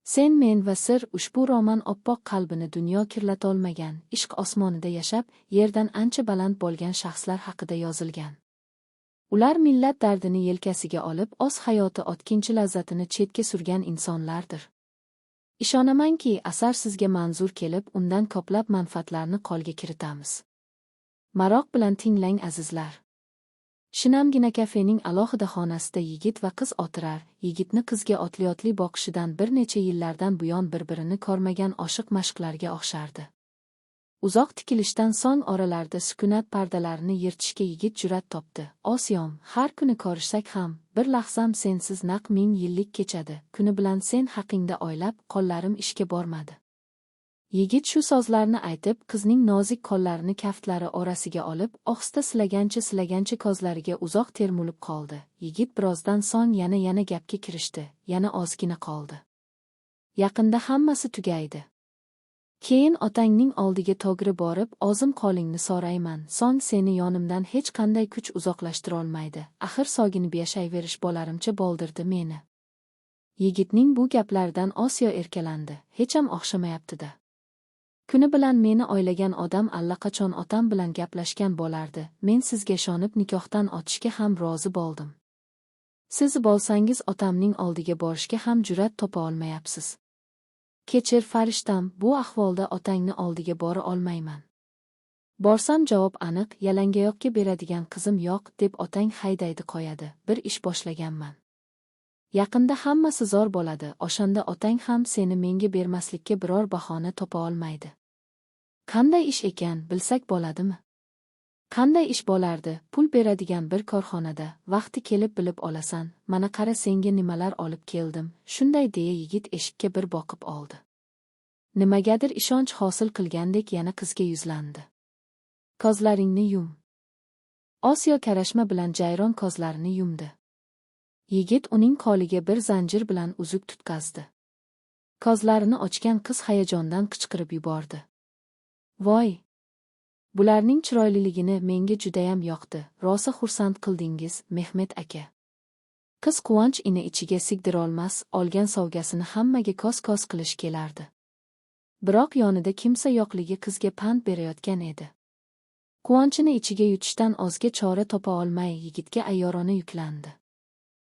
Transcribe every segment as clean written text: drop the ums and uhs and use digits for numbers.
Sen, men va sir ushbu roman oppoq qalbini dunyo kirlatolmagan, ishq osmonida yashab, yerdan ancha baland bo'lgan shaxslar haqida yozilgan. Ular millat dardini yelkasiga olib, o'z hayoti o'tkinchi lazzatini chetga surgan insonlardir. Ishonamanki, asar sizga manzur kelib, undan ko'plab manfaatlarni qo'lga kiritamiz. Maroq bilan tinglang, azizlar. Shinamgina kafening alohida xonasida yigit va qiz o'tirar, yigitni qizga otli-otli boqishidan bir necha yillardan buyon bir-birini ko'rmagan oshiq mashqlarga o'xshardi. Uzoq tikilishdan so'ng oralarida sukunat pardalarini yirtishga yigit jur'at topdi. Osiyom, har kuni ko'rishsak ham, bir lahzam sensiz naq ming yillik kechadi, kuni bilan sen haqingda o'ylab, qo'llarim ishga bormadi. Yigit shu so'zlarni aytib, qizning nozik qo'llarini kaftlari orasiga olib, ohista silagancha-silagancha ko'zlariga uzoq termulib qoldi. Yigit birozdan so'ng yana gapga kirishdi, yana ozgina qoldi. Yaqinda hammasi tugaydi. Keyin otangning oldiga to'g'ri borib, o'zim qo'lingni so'rayman, so'ng seni yonimdan hech qanday kuch uzoqlashtirolmaydi. Axir soginib yashayverish bolarimcha bo'ldirdi meni. Yigitning bu gaplaridan Osiyo erkalandi, hecham o'xshamayapti-da. Kuni bilan meni o'ylagan odam allaqachon otam bilan gaplashgan bo'lardi. Men sizga ishonib nikohdan o'tishga ham rozi bo'ldim. Siz bo'lsangiz otamning oldiga borishga ham jur'at topa olmayapsiz. Kechir farishtam, bu ahvolda otangni oldiga bora olmayman. Borsam javob aniq, yalangayoqqa beradigan qizim yo'q deb otang haydaydi qo'yadi. Bir ish boshlaganman. Yaqinda hammasi zo'r bo'ladi, o'shanda otang ham seni menga bermaslikka biror bahona topa olmaydi. Qanday ish ekan, bilsak bo'ladimi? Qanday ish bo'lardi, pul beradigan bir korxonada, vaqti kelib bilib olasan, mana qara senga nimalar olib keldim, shunday deya yigit eshikka bir boqib oldi. Nimagadir ishonch hosil qilgandek yana qizga yuzlandi. Ko'zlaringni yum. Osiyo karashma bilan jayron ko'zlarini yumdi. Yigit uning qo'liga bir zanjir bilan uzuk tutqazdi. Ko'zlarini ochgan qiz hayajondan qichqirib yubordi. Voy! Bularning chiroyliligini menga judayam yoqdi, rosa xursand qildingiz, Mehmet aka. Qiz quvonch ini ichiga sigdirolmas, olgan sovgasini hammaga ko's-ko's qilish kelardi. Biroq yonida kimsa yo'qligi qizga pand berayotgan edi. Quvonchini ichiga yutishdan ozga chora topa olmay yigitga ayyorona yuklandi.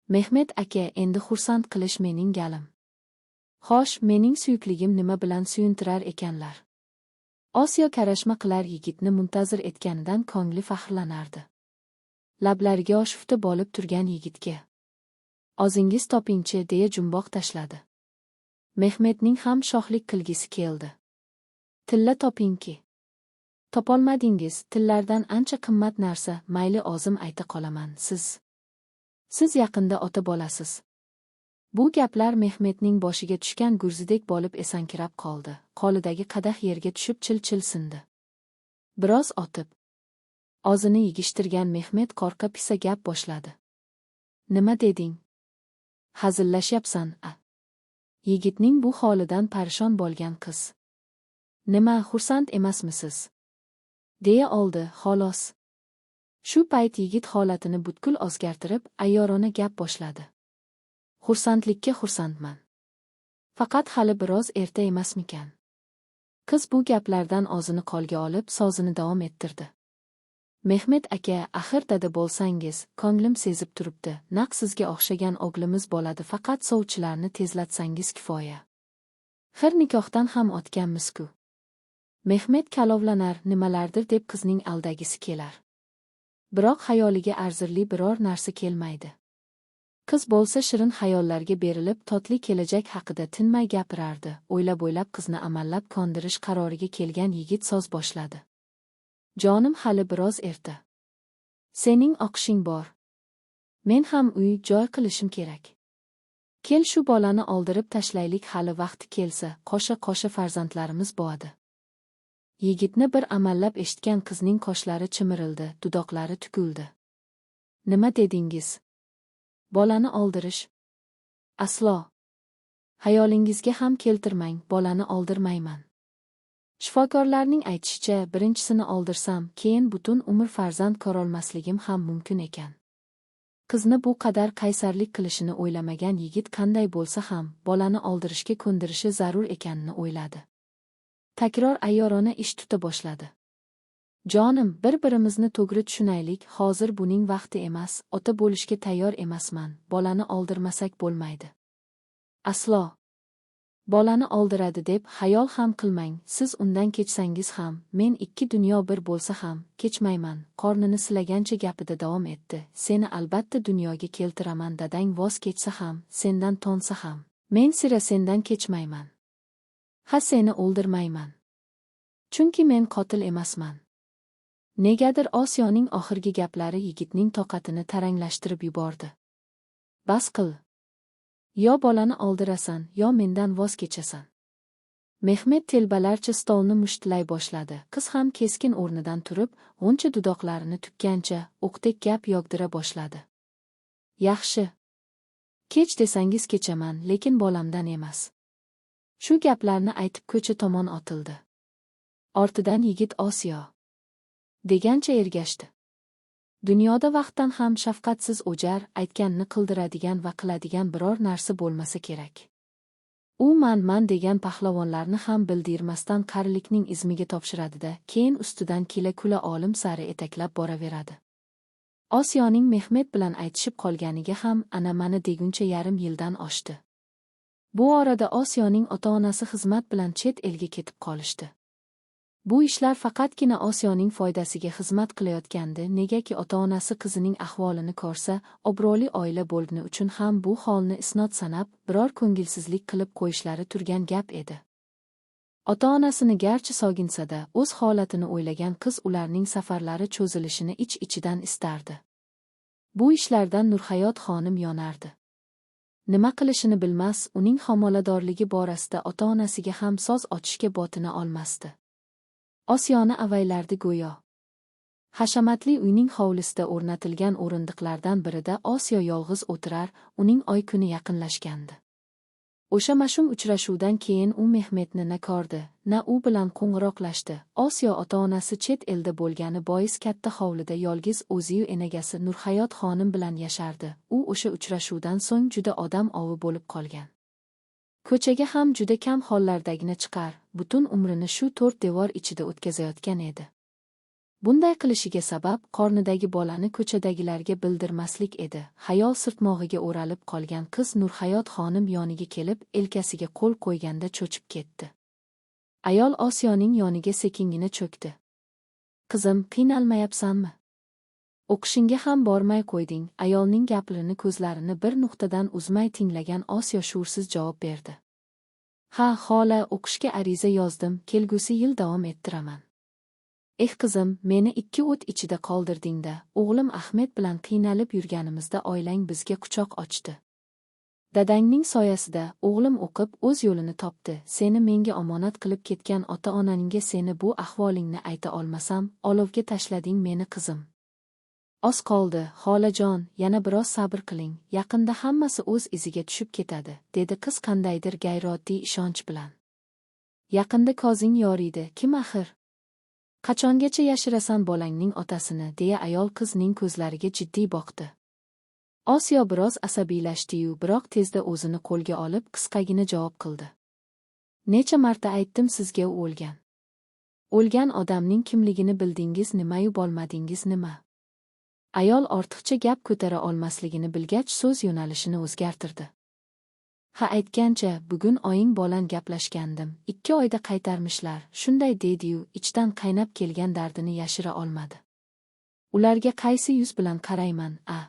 Mehmet aka, endi xursand qilish mening galim. Xo'sh, mening suyukligim nima bilan suyuntirar ekanlar? Osiyo karashma qilar yigitni muntazir etganidan ko'ngli faxrlanardi. Lablariga oshufta bo'lib turgan yigitga "O'zingiz topingchi" deya jumboq tashladi. Mehmetning ham shohlik qilgisi keldi. Tilla topingki. Topolmadingiz, tillardan ancha qimmat narsa, mayli o'zim ayta qolaman, siz. Siz yaqinda ota bo'lasiz. Bu gaplar Mehmetning boshiga tushgan gurzidek bo'lib esankirab qoldi. Qo'lidagi qadah yerga tushib chil-chil sindi. Biroz otib, o'zini yig'ishtirgan Mehmet qo'rqa pisa gap boshladi. Nima deding? Hazillashyapsan, a? Yigitning bu holidan parishon bo'lgan qiz. Nima, xursand emasmisiz? Deya oldi, xolos. Shu payt yigit holatini butkul o'zgartirib, ayyorona gap boshladi. Xursandlikka xursandman. Faqat hali biroz erta emasmikan? Qiz bu gaplardan o'zini qo'lga olib, so'zini davom ettirdi. Mehmet aka, axir dada bo'lsangiz, ko'nglim sezib turibdi, naq sizga o'xshagan o'g'limiz bo'ladi, faqat sovchilarni tezlatsangiz kifoya. Xir nikohdan ham o'tganmiz-ku. Mehmet kalovlanar, nimalardir deb qizning aldagisi kelar. Biroq xayoliga arzirli biror narsa kelmaydi. Qiz bo'lsa shirin xayollarga berilib, totli kelajak haqida tinmay gapirardi. O'ylab-o'ylab qizni amallab kondirish qaroriga kelgan yigit so'z boshladi. Jonim, hali biroz erta. Sening o'qishing bor. Men ham uy joy qilishim kerak. Kel shu bolani oldirib tashlaylik, hali vaqti kelsa, qosha-qosha farzandlarimiz bo'ladi. Yigitni bir amallab eshitgan qizning qoshlari chimirildi, dudoqlari tukildi. Nima dedingiz? Bolani oldirish? Aslo. Xayolingizga ham keltirmang, bolani oldirmayman. Shifokorlarning aytishicha, birinchisini oldirsam, keyin butun umr farzand ko'rolmasligim ham mumkin ekan. Qizni bu qadar qaysarlik qilishini o'ylamagan yigit qanday bo'lsa ham bolani oldirishga ko'ndirishi zarur ekanini o'yladi. Takror ayyorona ish tuta boshladi. Jonim, bir-birimizni to'g'ri tushunaylik, hozir buning vaqti emas, ota bo'lishga tayyor emasman, bolani oldirmasak bo'lmaydi. Aslo. Bolani oldiradi deb xayol ham qilmang, siz undan kechsangiz ham, men ikki dunyo bir bo'lsa ham, kechmayman, qornini silagancha gapida davom etdi, seni albatta dunyoga keltiraman, dadang voz kechsa ham, sendan tonsa ham, men sira sendan kechmayman. Ha, seni o'ldirmayman. Chunki men qotil emasman. Negadir Osiyoning oxirgi gaplari yigitning toqatini taranglashtirib yubordi. Bas qil. Yo bolani oldirasan, yo mendan voz kechasan. Mehmet telbalarcha stolni mushtlay boshladi. Qiz ham keskin o'rnidan turib, g'uncha dudoqlarini tukkancha o'qdek gap yog'dira boshladi. Yaxshi. Kech desangiz kechaman, lekin bolamdan emas. Shu gaplarni aytib ko'cha tomon otildi. Ortidan yigit Osiyo degancha ergashdi. Dunyoda vaqtdan ham shafqatsiz o'jar, aytganini qildiradigan va qiladigan biror narsa bo'lmasa kerak. U man-man degan pahlavonlarni ham bildirmasdan qarilikning izmiga topshiradi-da, keyin ustidan kela-kula olim sari etaklab boraveradi. Osiyoning Mehmet bilan aytishib qolganiga ham ana-mana deguncha yarim yildan oshdi. Bu orada Osiyoning ota-onasi xizmat bilan chet elga ketib qolishdi. Bu ishlar faqatgina Osiyoning foydasiga xizmat qilayotgandi, negaki ota-onasi qizining ahvolini ko'rsa, obro'li oila bo'lgani uchun ham bu holni isnod sanab, biror ko'ngilsizlik qilib qo'yishlari turgan gap edi. Ota-onasini garchi soginsa-da, o'z holatini o'ylagan qiz ularning safarlari cho'zilishini ich-ichidan istardi. Bu ishlardan Nurhayot xonim yonardi. Nima qilishini bilmas, uning homiladorligi borasida ota-onasiga ham so'z ochishga botina olmasdi. Osiyoni avaylardi go'yo. Hashamatli uyning hovlisida o'rnatilgan o'rindiqlardan birida Osiyo yolg'iz o'tirar, uning oy-kuni yaqinlashgandi. O'sha mash'um uchrashuvdan keyin u Mehmetni na ko'rdi, na u bilan qo'ng'iroqlashdi. Osiyo ota-onasi chet elda bo'lgani bois katta hovlida yolg'iz o'ziyu enagasi Nurhayot xonim bilan yashardi. U o'sha uchrashuvdan so'ng juda odam ovi bo'lib qolgan. Ko'chaga ham juda kam hollardagina chiqar, butun umrini shu to'rt devor ichida o'tkazayotgan edi. Bunday qilishiga sabab qornidagi bolani ko'chadagilarga bildirmaslik edi. Xayol sirtmog'iga o'ralib qolgan qiz Nurhayot xonim yoniga kelib, elkasiga qo'l qo'yganda cho'chib ketdi. Ayol Osiyoning yoniga sekingina cho'kdi. Qizim, qiynalmayapsanmi? O'qishingga ham bormay qo'yding. Ayolning gaplarini ko'zlarini bir nuqtadan uzmay tinglagan Osiyo shuursiz javob berdi. Ha, xola, o'qishga ariza yozdim, kelgusi yil davom ettiraman. Eh qizim, meni ikki o't ichida qoldirding-da. O'g'lim Ahmed bilan qiynalib yurganimizda oilang bizga quchoq ochdi. Dadangning soyasida o'g'lim o'qib o'z yo'lini topdi. Seni menga omonat qilib ketgan ota-onangga seni bu ahvolingni ayta olmasam, olovga tashlading meni qizim. Oz qoldi, xolajon, yana biroz sabr qiling, yaqinda hammasi o'z iziga tushib ketadi, dedi qiz qandaydir g'ayrioddiy ishonch bilan. Yaqinda kozing yoriydi, kim axir? Qachongacha yashirasan bolangning otasini, deya ayol qizning ko'zlariga jiddiy boqdi. Osiyo biroz asabiylashdi-yu, biroq tezda o'zini qo'lga olib, qisqagina javob qildi. Necha marta aytdim sizga, u o'lgan. O'lgan odamning kimligini bildingiz nimayu bo'lmadingiz nima? Ayol ortiqcha gap ko'tara olmasligini bilgach so'z yo'nalishini o'zgartirdi. Ha, aytgancha, bugun oying bilan gaplashgandim, 2 oyda qaytarmishlar, shunday dedi-yu, ichdan qaynab kelgan dardini yashira olmadi. Ularga qaysi yuz bilan qarayman, a?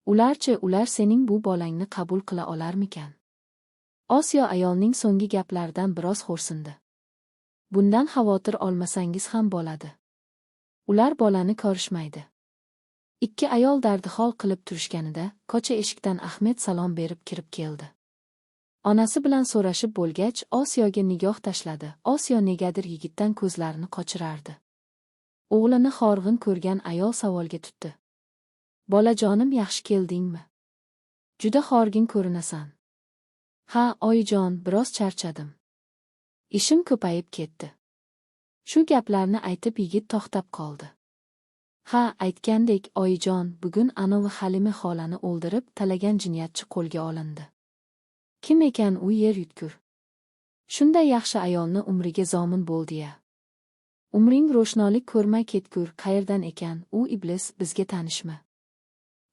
Ularchi, ular sening bu bolangni qabul qila olarmikan? Osiyo ayolning so'nggi gaplaridan biroz xo'rsindi. Bundan xavotir olmasangiz ham bo'ladi. Ular bolani ko'rishmaydi. Ikki ayol dardihol qilib turishganida, ko'cha eshikdan Ahmed salom berib kirib keldi. Onasi bilan so'rashib bo'lgach, Osiyoga nigoh tashladi. Osiyo negadir yigitdan ko'zlarini qochirardi. O'g'lini horg'in ko'rgan ayol savolga tutdi. Bolajonim, yaxshi keldingmi? Juda horg'in ko'rinasan. Ha, oyijon, biroz charchadim. Ishim ko'payib ketdi. Shu gaplarni aytib yigit to'xtab qoldi. Ha, aytgandek, oyijon, bugun anovi Halima xolani o'ldirib talagan jinoyatchi qo'lga olindi. Kim ekan u, yer yutkur? Shunday yaxshi ayolni umriga zomin bo'ldi-ya. Umring ro'shnolik ko'rmay ketgur, qayerdan ekan u iblis, bizga tanishmi?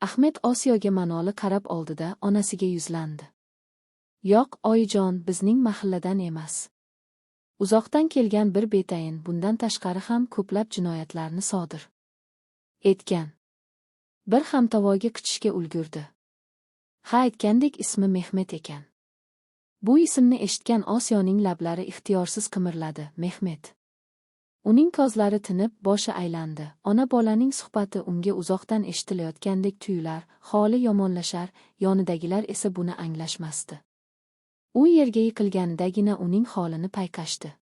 Ahmed Osiyoga ma'noli qarab oldida onasiga yuzlandi. Yo'q, oyijon, bizning mahalladan emas. Uzoqdan kelgan bir betayin, bundan tashqari ham ko'plab jinoyatlarni sodir etgan. Bir hamtovoyga qichishga ulgurdi. Ha, aytgandek, ismi Mehmet ekan. Bu ismni eshitgan Osiyoning lablari ixtiyorsiz qimirladi. Mehmet. Uning ko'zlari tinib, boshi aylandi. Ona bolaning suhbati unga uzoqdan eshitilayotgandek tuyular, holi yomonlashar, yonidagilar esa buni anglashmasdi. U yerga yiqilganidagina uning holini payqashdi.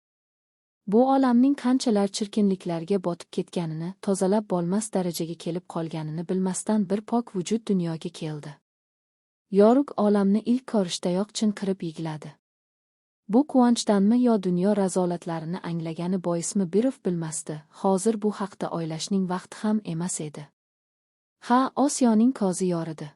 Bu olamning qanchalar chirkinliklarga botib ketganini, tozalab bo'lmas darajaga kelib qolganini bilmasdan bir pok vujud dunyoga keldi. Yorug' olamni ilk ko'rishdayoq chinqirib yigladi. Bu quvonchdanmi yo dunyo razolatlarini anglagani boismi, birov bilmasdi. Hozir bu haqda o'ylashning vaqti ham emas edi. Ha, Osiyoning ko'zi yoridi.